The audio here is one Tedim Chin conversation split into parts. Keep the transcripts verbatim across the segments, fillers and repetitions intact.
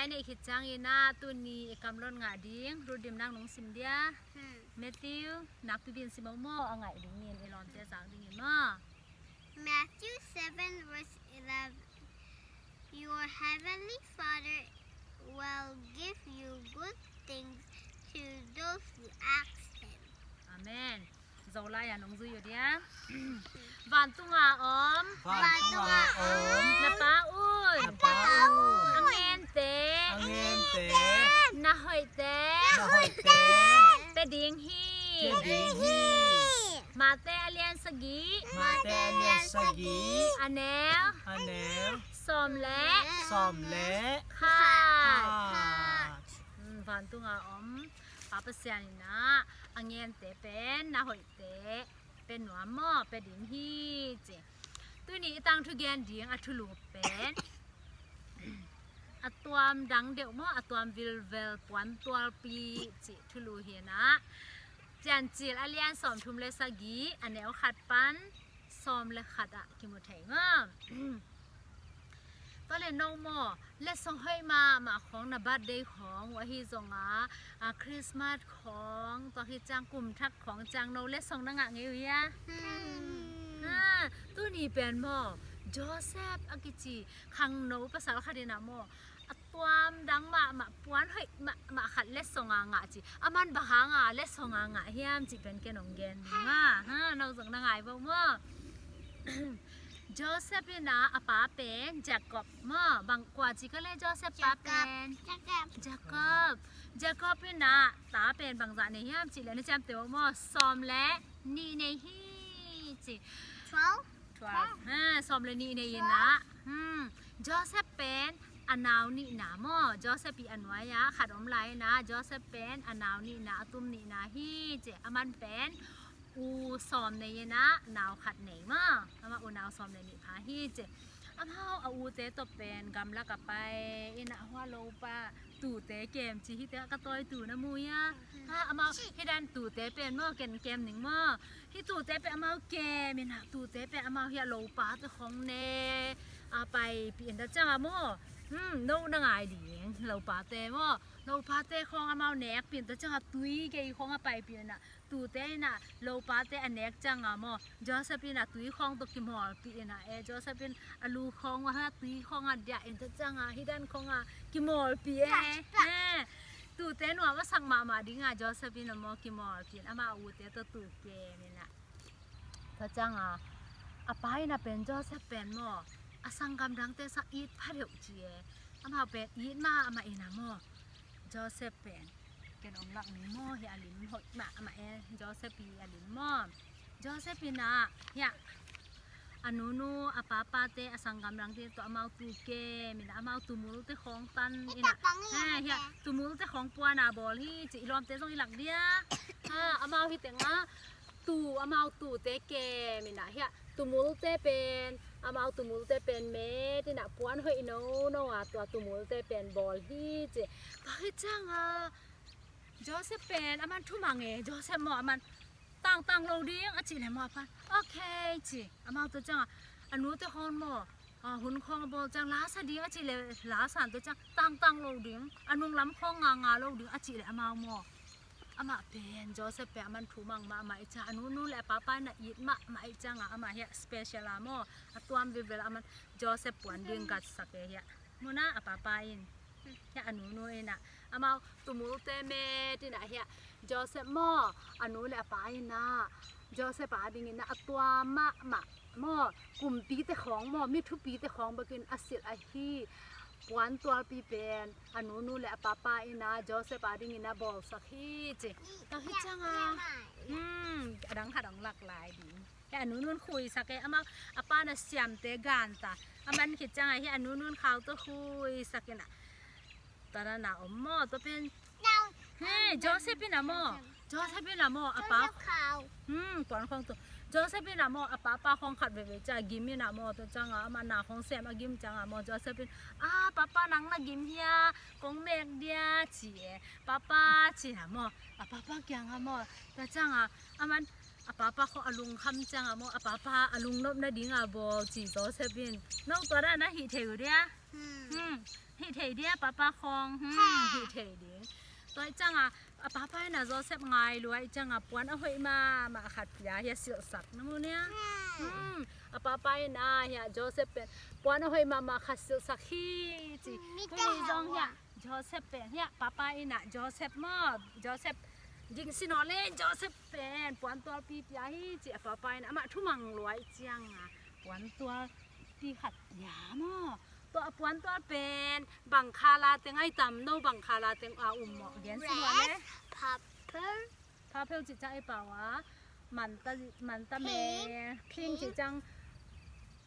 Neih khit ciangin ah tuni i kamlot ngah ding Ruth Dim, nang nong sim dia? Hmm. Matthew, nakpi bin sim aw maw, a ngaih dingin, i lawmte zak dingin maw. Matthew seven verse eleven. Your heavenly Father will give you good things to those who ask him. Amen. Zolai-a nong zui uh dia. Vantunga om. Vantunga om. Na Pa un. Na Pa un. A ngente. A ngente. Na hoihte. Na hoihte. Pia ding hi. Pia ding hi. Mate a lian sagih. Mate a lian sagih. A neu. A neu. Sawm le. Sawm le. Khat. Khat. Hmm, vantunga om Pa Pasian in ah a ngente pen na hoihte pia nuam maw, pia ding hi ci. Tuni i tangthu gen ding a thulu pen a tuam dang deuh maw, a tuam vilvel puantualpi cih thulu hi in ah, Piancil a lian sawmthum le sagih, a neu khat pan sawm le khat ah kimu thei maw. Tua le no maw, letsong hoih mahmah khawng, na birthday khawng uh ahi zongah, a, Christmas khawng, tua khit ciang kum thak khawng ciang no letsong na ngah ngei uh hia? Hmm. Ha, tuni pen maw, Joseph a kici khangno pasal khat in ah maw, a tuam dang mahmah, puan hoih mahmah khat letsong a ngah ci. Aman bang hanga letsong a ngah hiam cih pen ken hong gen ding a. Ha, no zong na ngai vo maw. Joseph in ah a pa pen Jacob maw. Bang kua ci ka le Joseph pa pen? Jacob. Jacob. Jacob in ah ta pen bangzah nei hiam cih le na ciamteh uh maw. Sawm le nih nei hi ci. Twelve. Twelve. Ha, sawm le nih nei in ah. Hmm. Joseph pen a nau nihna maw. Joseph i a nuai ah khat om lai in ah. Joseph pen a nau nihna, a tum nihna hi ci. Aman pen u sawm nei in ah, nau khat nei maw. Amah u nau sawm le nih pha hi ci. Amau a ute tawh pen gamlak a pai in ah, hua lopa tute kem ci hi te, ka tawi tu na mu hia? Ha, amau hi dan tute pen maw, ken kem ning maw. Hi tute pen amau kem in ah, tute pen amau hi a lopate khawng ne a paipih in ta ciang a maw. Hmm, no na ngai ding, lopate maw. Lopate khawng amau nekpih in ta ciang a tui gei khawng a paipih in ah, tute in ah lopate a nek ciang a maw, Joseph in ah tui khawng tawh kimawlpih in ah e, Joseph in a lu khawng ah tui khawng a diah in ta ciang a, hi dan khawng a kimawlpih e. He, tute nuam a sak mahmah ding a Joseph in ah maw kimawlpih in, amah a ute tawh tu kem in ah. Tua ciang a, a pa in ah pen Joseph pen maw, a sanggam dangte sang it pha deuh ci e. Amau pen it mahmah in ah maw, Joseph pen ken ong lak ni maw, hi a lim hoih mahmah e, Joseph hi a lim maw. Joseph in ah hi a, a nunu, a papate, a sanggam dangte tawh amau tu kem in ah, amau tumulte khawng tan in ah, hi a, tumulte khawng puan a bawl hi ci, i lawmte zong i lak dia. Ha, amau hi teng ah tu, amau tute kem in ah hi a, tumulte pen, amau tumulte pen met in ah puan hoih nono a tua tumulte pen bawl hi ci. Tua hi ciang a Joseph pen aman thumang e, Joseph maw aman tangtang lo ding a cih leh maw a pan okay ci. Amau tua ciang a, a nute khawng maw, a, hun khawng a bawl ciang la sa ding a cih leh la sa in, tua ciang tangtang lo ding, a nunglam khawng nganga lo ding a cih leh amau maw. Amah pen, Joseph pen aman thumang mahmah i ciang a, a nunu le a papa in a it mahmah i ciang a, amah hi a special a maw, a tuam vilvel a, aman Joseph puan ding gatsak e hi a. Mu na, a papa in hi a, a nunu in a, amau tumulte met in a hi a, Joseph maw, a nu le a pa in a, Joseph a dingin a, a tuam mahmah maw, kumpite khawng maw, mi thupite khawng bekin a silh ahi puantualpi pen a nunu le a papa in a Joseph a dingin a bawlsak hi ci. Tua hi ciang a, hmm, a dang khat hong lak lai ding. Hi a nunun khuisak e, amau a pa na siamte ganta a man khit ciang a, hi a nunun khau tawh khuisak in a, tua na na om maw, tua pen. He, Joseph in a maw. Joseph in a maw, a pa. Hmm, puan khawng tawh. Joseph in a maw, a papa khawng khat veve ciang a gim in a maw, tua ciang a, amah na khawng sem a gim ciang a maw, Joseph in, a, papa nang na gim hia, kong mek dia ci e. Papa ci in a maw, a papa kiang a maw, tua ciang a, aman, a papa khawng a lungkham ciang a maw, a papa a lungnop nading a bawl ci Joseph in. No tua na na hih thei uh dia. Hmm. Hih thei dia papa khawng. Hmm. Hih thei ding. Tua ih cianga a papa in a Joseph ngai lua ih cianga puan a hoih mahmah khat pia hi a, silhsak na mu nia. Hmm. A papa in a hi a Joseph pen puan a hoih mahmah khat silhsak hi ci. Tuni zong hi a Joseph pen hi a papa in a Joseph maw, Joseph ding sinaw le Joseph pen puantualpi pia hi ci a papa in amah thumang lua ih cianga puantualpi khat pia maw. Tua a puantual pen bang khala teng ai tam, no bang khala teng a um maw, gen sinaw le. Purple. Purple cih ciang ei pau a manta, manta me. Pink cih ciang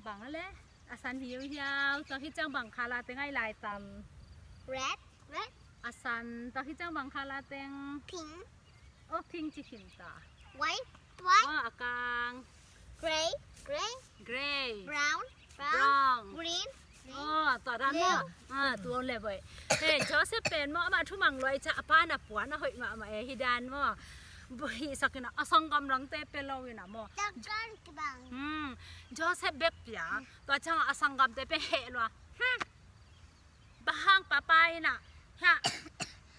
bang a le a san hiuhiau. Tua hi ciang bang khala teng ai lai tam. Red. Red. A san. Tua hi ciang bang khala teng. Pink. Oh, pink ci khin ta. White. White. Oh, a kang. Grey. Grey. Grey. Brown. Brown. Green. Oh, tua dan maw. Ah, tua le boy. Hey, Joseph pen maw amah thumang lua ih ciang a pa in a puan a hoih mahmah e hi dan maw. Hih sak in a, a sanggam dangte pia lo in a maw. Hmm. Joseph bek pia. Tua ciang a sanggamte pen heh lua. Hmm. Bang hang papa in a hi a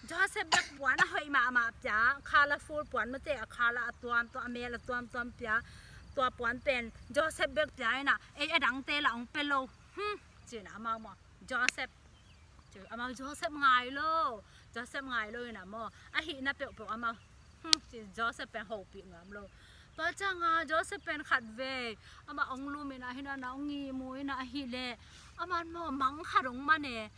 Joseph bek puan a hoih mahmah pia, colorful puan mate a color a tuamtuam, a mel a tuamtuam pia. Tua puan pen Joseph bek pia in a, ei a dangte la ong pia lo. Hmm. Ci in a amau maw Joseph, amau Joseph ngai lo. Joseph ngai lo in a maw a hihna peuhpeuh amau Hmm, ci Joseph pen hopih ngam lo. Tua cianga Joseph pen khat vei amah ong lum in a hi na, na ong ihmu in a hi le, amah maw mang khat ong man e.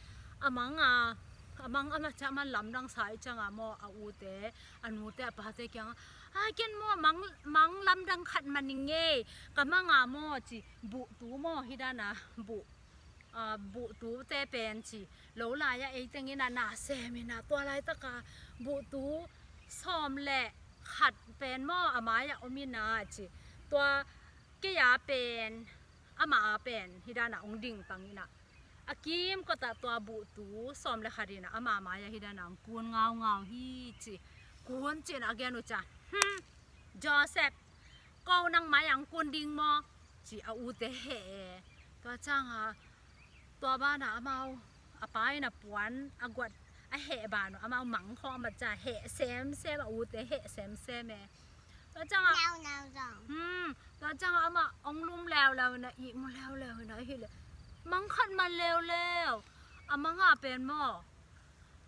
A mang a, a mang amah ciang amah lamdang sa ih cianga maw a ute, a nute, a pate kianga, a ken maw mang, mang lamdang khat man ing ei, ka mang a maw ci, buhtu maw hi dan a, buh a, buhtute pen ci, lo lai-ah ei tengin a na sem in a, tua laitaka buhtu sawm le khat pen maw a mai-ah om in a ci, tua kei a pen, ama a pen hi dan a ong dingtang in a, a kimkotah tua buhtu sawm le khat in a ama mai-ah hi dan a ong kun ngaungau hi ci. Kun ci in a gen uh ciang, hmm, Joseph, ko nang mai-ah ong kun ding maw? Ci a ute heh e. Tua cianga tua banah amau a pa in a puan a guat a heh ban uh amau mang khawng a mat ciang heh semsem, a ute heh semsem e. Tua cianga, hmm, tua cianga amah ong lum leuleu in a, ihmu leuleu in a hi le, mang khat man leuleu. A mang a pen maw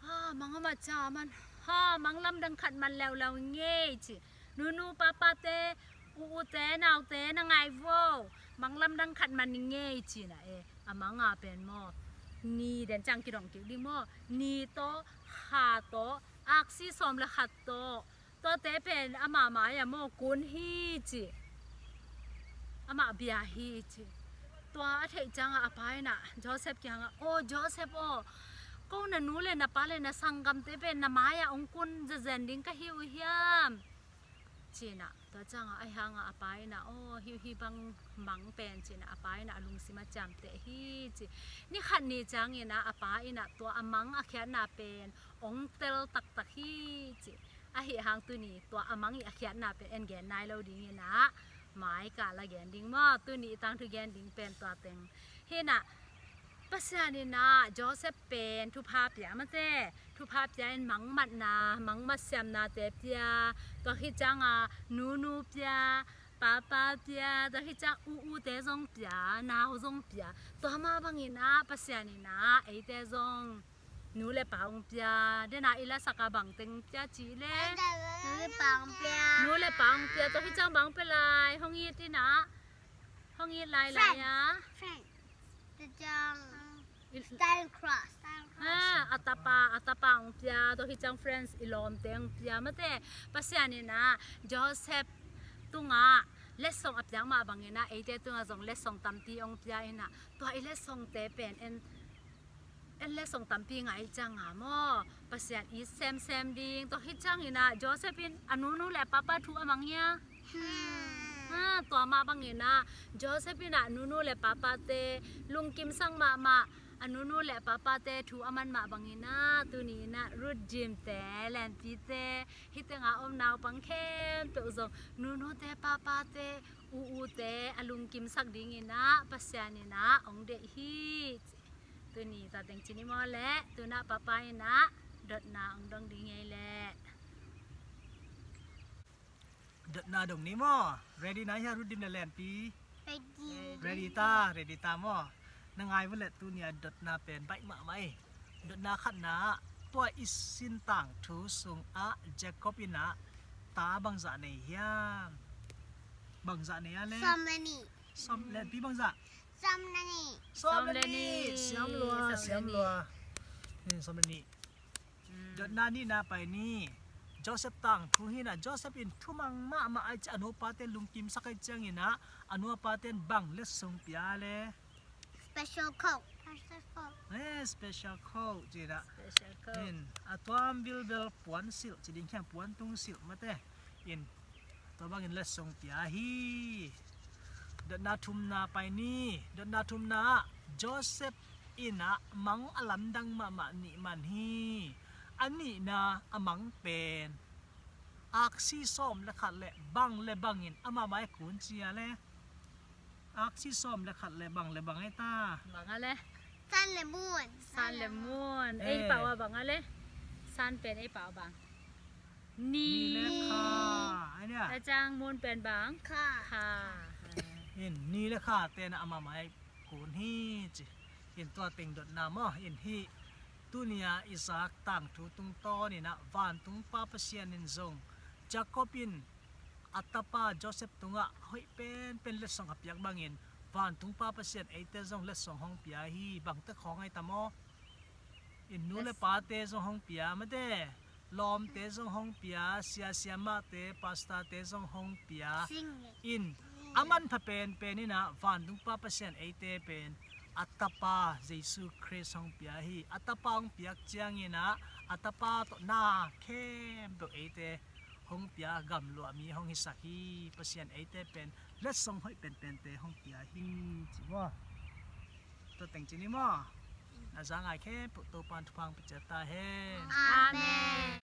Ha, mang a mat ciang a man, ha, mang lamdang khat man leuleu ing ei ci. Nunu papate, u ute, naute na ngai vo, mang lamdang khat man ing ei ci na e. A mang a pen maw, ni den ciang kidong kik ding maw, ni tawh, kha tawh, aksi sawm le khat tawh, tuate pen ama mai-ah maw kun hi ci. Amah bia hi ci. Tua a theih ciangah a pa in a Joseph kiangah, "Aw Joseph aw, ko na nu le na pa le na sanggamte pen na mai-ah ong kun zazen ding ka hi uh hiam?" Ci in a, tua ciangah ahi hangah a pa in a, "Aw, hih, hih bang mang pen," ci in a, a pa in a lungsim a ciamteh hi ci. Ni khat ni ciangin a, a pa in a tua a mang a khiatna pen ong tel taktak hi ci. Ahi hang tuni tua a mang i a khiatna pen en gen nai lo ding in a, mai kah la gen ding maw, tuni i tangthu gen ding pen tua teng hi in a. Pasian in a Joseph pen thupha pia mate, thupha pia in mang matna, mang mat siamnate pia, tua khit ciangah nunu pia, papa pia, tua khit ciang u ute zong pia, nau zong pia. Tua mah bangin a Pasian in a eite zong nu le pa ong pia, dena i lasak a bang teng pia ci le. Nu le pa ong pia. Nu le pa ong pia, tua hi ciang bang pia lai, hong it in a. Hong it lai lai a. Friends. Friends. Tua ciang, um, i- Style cross. Ha, a tapa, a tapa ong pia, tua hi ciang friends i lawmte ong pia. Mate, Pasian in a, Joseph tungah, letsong a piak mah bangin a, eite tungah zong letsong tampi ong pia in a. Tua i letsongte pen en En le song tampi ngah i cianga maw, Pasian it semsem ding. Tua hi ciangin ah Joseph in a nunu le a papa thu a mang hia? Hmm. Ha, tua mah bangin ah Joseph in ah nunu le papate lungkimsak mahmah, a nunu le papate thu a man mah bangin ah tuni in ah Ruth Jim te, Lenpi te, hih tengah om naupang khempeuh zong nunute papate, u ute a lungkimsak dingin ah Pasian in ah hong deih hi. Tuni tua teng ci ni maw leh, tu-in ah Papa in ah dotna hong dong ding hi leh. Dotna dong ni maw? Ready na hia, Ruth Dim leh Lenpi? Ready. Ready ta, ready ta maw? Na ngai vua leh tuni-a dotna pen baih mahmah hi. Dotna khatna ah, tua i sin tangthu sungah Jacob in ah ta bangzah nei hiam? Bangzah nei a leh? Sawm le nih. Sawm, Lenpi bangzah? Sawm le nih. Sawm le nih. Siam lua, siam lua. Sawm le nih. Dotna nihna pai ni. Joseph tangthu hi-in ah, Joseph in thumang mahmah ahih ciang, a nupate lungkimsak ahih ciangin ah, a nupate in bang letsong pia leh? Special Coke. Special Coke. Eh, Special Coke ci-in ah. Special Coke. In, a tuam bilbel puan silh ci ding hiam, puan tung silh mate. In, tua bangin letsong pia hi. Dotna thumna pai ni. Dotna thumna ah, Joseph in ah mang a lamdang mahmah nih man hi. A nihna a mang pen aksi sawm le khat leh bang le bangin amah mai kun ci a leh? Aksi sawm le khat leh bang le bang ei ta? Bang a leh? Sun le moon. Sun le moon. Eh. Ei pau ah bang a leh? Sun pen ei pau ah bang? Ni. Ni le kha. Ai nia. Tua ciang moon pen bang? Kha. Kha. In, ni le kha ten ah amah mai kun hi ci. In, tua teng dotna maw? In, hih tuni-a Isaac tangthu tungtawnin ah vantungpa Pasian in zong Jacob in a tapa Joseph tungah hoih penpen letsong a piak bangin vantungpa Pasian eite zong letsong hong pia hi. Bangte khawng ai ta maw? In, nu le pate zong hong pia mate. Lawmte zong hong pia, sia siamahte, pastorte zong hong pia. In, a manpha penpen in ah vantungpa Pasian eite pen a tapa Jesu Khrist hong pia hi. A tapa hong piak ciangin ah a tapa tawh na khempeuh eite hong pia, gamluah mi hong hisak hi. Pasian eite pen letsong hoih penpente hong pia hi ci maw? Tua teng ci ni maw? Na za ngai khempeuh Topa'n thupha hong pia ciat ta hen. Amen.